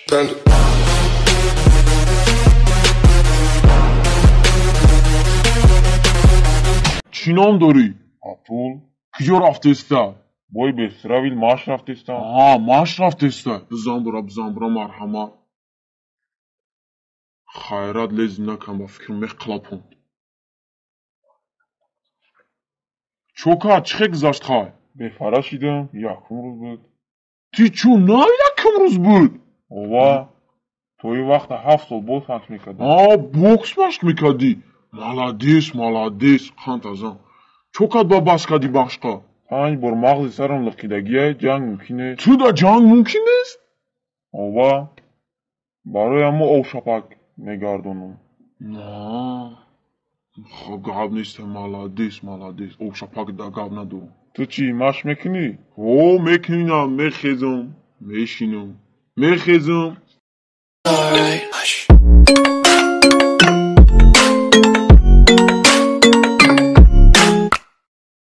Panda. Чӣ ном дорӣ? Абдул. Куҷо рафтеста? Бой бесравил маш рафтестам. Аҳа, маш рафтеста. Бизан бура, бизан бура, марҳамат. Хайрат лезим накам, ба фикр меқлапонд. Чо кард, чӣ хел гузашт хай? Бефара шидам, якум рӯз буд. Ти чӯ нав якум рӯз буд? Ова, то ин вақта 7 сол бокс машқ мекардам. А, бокс машқ мекардӣ? Молодец, молодец, қанд азан. Чо кард ба бас кардӣ машқа? 5 бор мағзи сарам лиқидагиай, ҷанг мумкин нест. Ту да ҷанг мумкин нест? Ова, барои ҳамо овшапак мегардонам. На, хоб, гап нест, молодец, молодец, овшапак да гап надорам. Ту чӣ, машқ мекунӣ? О, мекунам, мехезам, мешинам, мехезам. Alright. Hush.